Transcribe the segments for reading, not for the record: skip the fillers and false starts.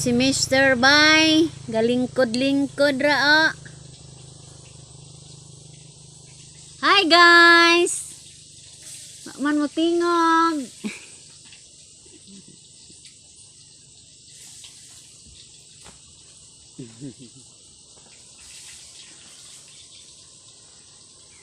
Si Mr. Bay. Galingkod-lingkod ra oh. Hi guys. Wa man mo tingog.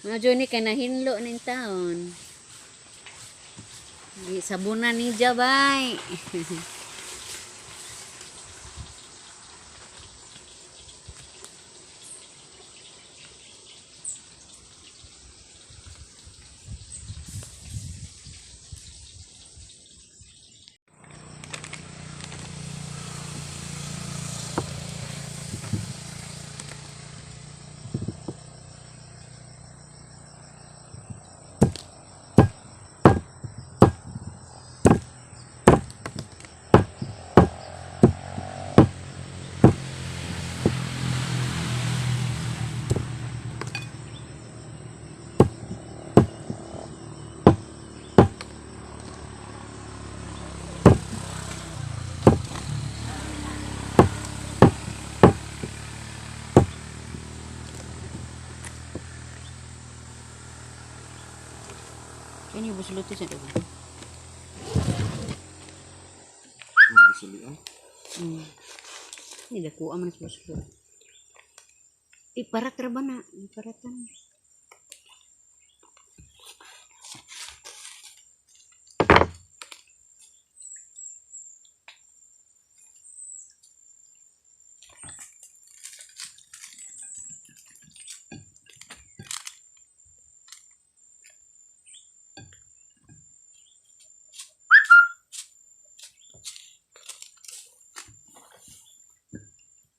Mga Johnny kay nahinlo ning taon. Di sabunan ni Jabay. Kani busuluto sa dugo. Bisulian. Ni dako man sa busuluto. Iparat ra ba na? Iparatan.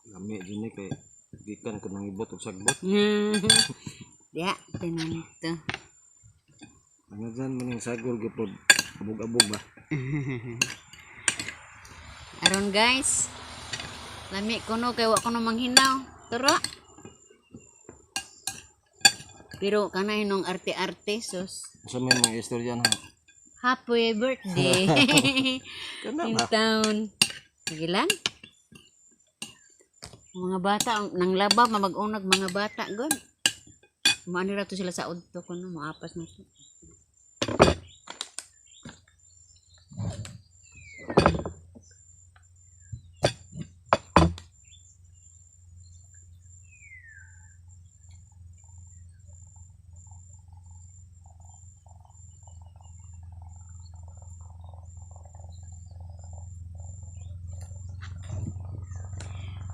Lami din ni kay gikan ko nang ibot og sagbot. Ya, tinanto. Ano dyan maning sagol gyud abog-abog ba. Aron guys. Lami kuno kay wa kuno manghinaw. Turo. Pero kana hinong arte-arte sus. Unsa may mga istorya na? Happy birthday. Kana In ba? town. Sige lang. Mga bata, nang laba, mamag-unag mga bata, gon. Maano ra to sila sa udto kuno, maapas na to.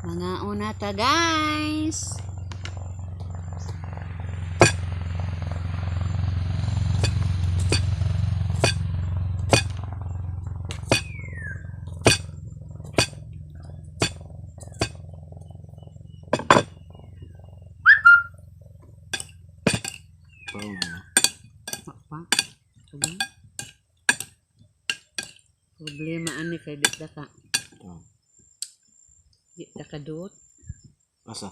Mga una ta, guys. Pao na. Pa. Sabi. Problema ani kay di ta ka. Oh. Di ta ka duot. Asa?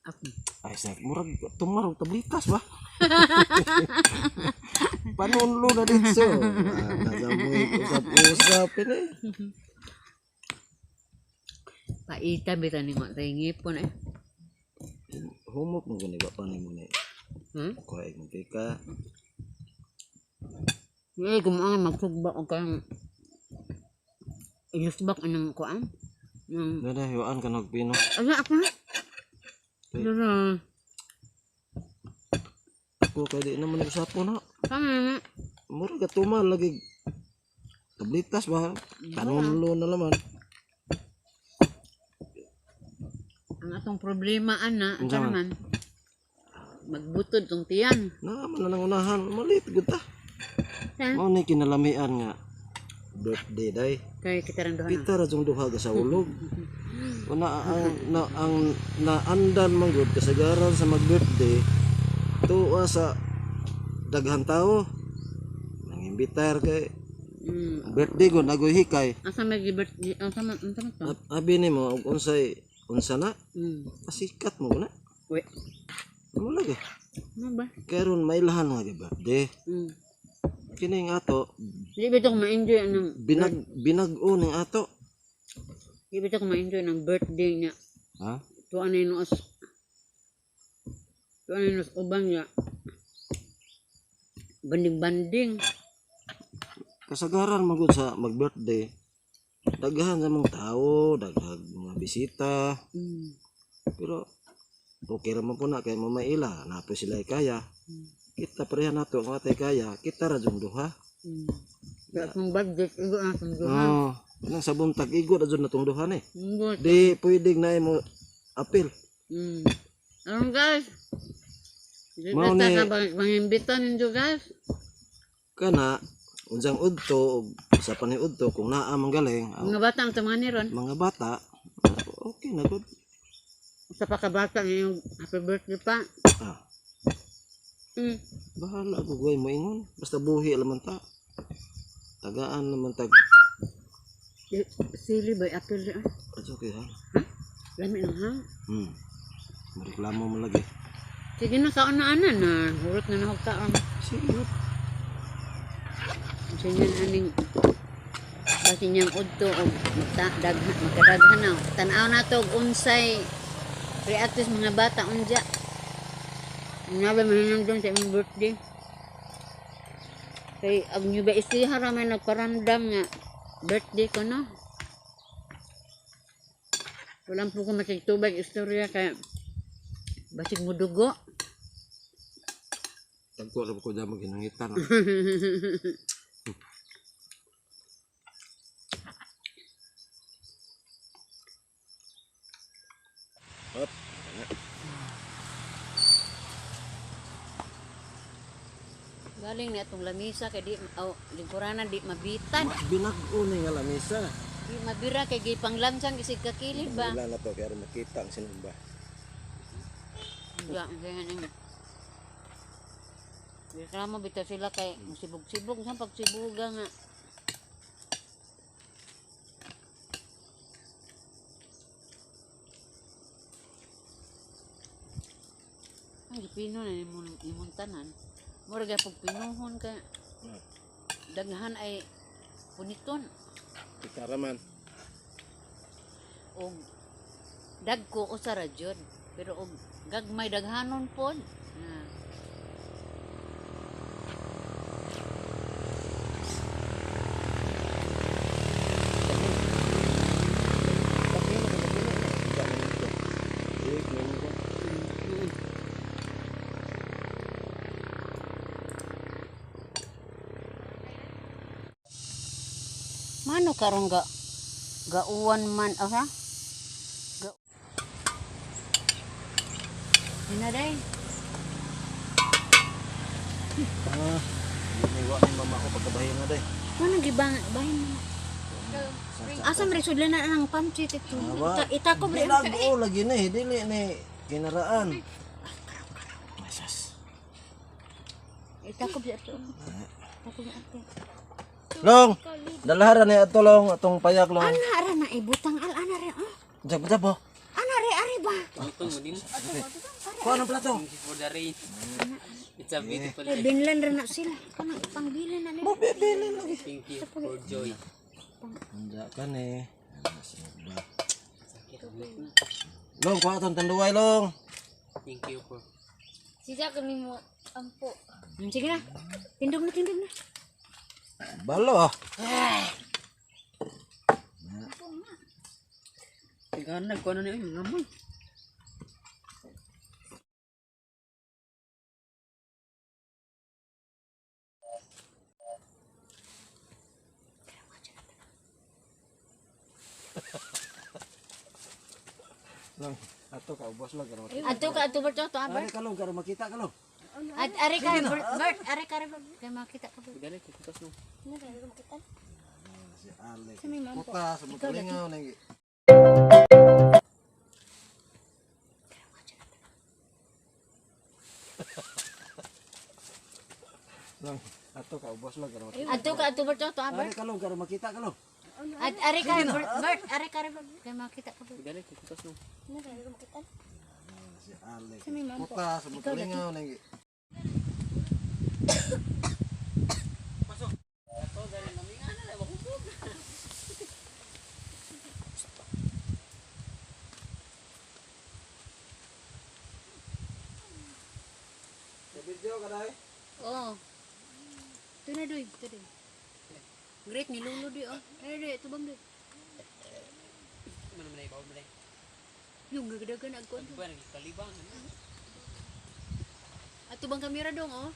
Ako. Ay sa murag tumarog tablitas ba? Panunlo na dito. Ah, nagamoy usap-usap ini. Paita bitaw ni mo tay ngipon eh. Humok mo gani ba pa nimo ni? Kuha imong pika. Eh, gumaan magsugba og kang ilusbak anang kuan. Nang Dada hiwaan ka nagpino. Ala ako na. Dara. Ako kay di naman usapon na. Tama na. Murag ka tumal lagi. Tablitas ba? Panunlo na naman. Ang atong problema ana, ang Unsa man? man. Magbutod tong tiyan. Naaman na lang unahan. Malit gud ta. Ha? Mao ni kinalamian nga birthday day. Kay kita rang duha na. Kita ra jung duha ka sa ulog. Una ang na ang naandan man gud kasagaran sa mag-birthday tuwa sa daghan tao. Nangimbitar kay birthday ko nagoy hikay. Asa may gibert asa man unsa man to? Abi nimo og unsay unsa na pasikat mo na. We. Mo lagi. Ano ba? Karon mailahan nga birthday. Kini nga ato Di ba ito ma-enjoy anong binag binag-o ning ato. Di ba ko ma-enjoy ng birthday niya. Ha? Tuan na inuos. Tuan na inuos uban niya. Banding-banding. Kasagaran magud sa mag-birthday. Daghan sa mga tao, daghang mga bisita, pero okay ra man po na kay mamaila, napo sila kaya. Kita pareha nato ang atay kaya, kita ra jung duha. Kaya kung budget, igo na itong duha. Oh, nang sa buntag igo ra jud natong duha ni. Igo. Di pwedeng na mo apil. Aron guys. Dito Mao ta ni- sa pangimbita ninyo guys. Kana unsang udto og sa panay udto kung naa man galing ang Mga bata ang tama ni ron. mga bata, okay na gud. Sa pakabata ngayong happy birthday pa. Ah, bahala ko guay mo ingon, basta buhi laman ta. Tagaan naman tag Sili ba apel ah. It's okay ha. Lami na ha. Mareklamo mo lagi. Sige na kaon na ana na. Hurot na nahog kaon. Sige. Kasi niyan aning kasi niyang udto og daghan makadaghan na. Tan-aw na to og unsay react sa mga bata unja. Nga ba mahinungdon sa imong birthday? Kay ang Nueva Ecija ra may nagparamdam nga birthday ko no. Walang po ko makigtubag istorya kay basig mo dugo. Tagko ra ko dyan maghinangitan. Hop. Galing ni atong lamisa kay di oh, lingkuranan di mabitan. Binag-o ni nga lamisa. Di mabira kay gipanglansang isig kakilid ba. Wala na to kaya makita ang sinumba. Diya, ang ganyan ang. Reklamo bitaw sila kay musibog-sibog sa pagsibuga nga. Ay, pino na imong imong tanan. Mura gyud pag pinuhon ka daghan ay puniton Kita raman. og dagko usa ra jud pero og gagmay daghanon pod. Na. Mano karon ga gauwan man oh, ha? Ga Ina day. Ah, giniwa ni mama ko pagkabahin na day. Mano gibang bahin mo. Asa man sudlan na ang pancit ito. Awa. Ita ko bre. Binag-o lagi ni, dili ni kinaraan. Asas. Ita ko bre ato. Ita ko bre ato. Long, dalhara ni ato long atong payak long. Ana ra na ibutang al ana re. Oh. Jab jab bo. Ana re ari ba? Kuha ng plato. For the rain. It's a beautiful Eh, binlan ra na sila. Kanang pangbilin na nila. Mo bibili lagi. Thank you for joy. Unja ka ni. Ba. Long, kuha atong tanduay long. Thank you for Sisa kami mo ampo. Sige na. Tindog na, tindog na. Balo ah. Ganag ko ano na yun, ngamoy. Long, ato ka ubos lang karon. Adto ka adto Bert ato Ari ka long karon makita ka long. At ari ka Bert, Bert, ari ka Bert. Kay makita ka Bert. Ganit, kutas no. Si Alex. Puta sa makalingaw nang. Long, ato ka ubos lang karon. Adto ka adto Bert ato Ari Bert. ka long karon makita ka long. At ari ka Bert, Bert, ari ka Bert. Kay makita ka Bert. Ganit, kutas no. Si Alex. Puta sa makalingaw nang. Video ka dai. Oh. Ito na, doy. Ito, doy. Great ni Lolo, doy, oh. Ay, doy. Ito bang, doy. Ano man ay, bawal man ay. Yung gagadagan, agkuan. Ba, nagkalibang. Ano? Ato bang kamera dong, oh.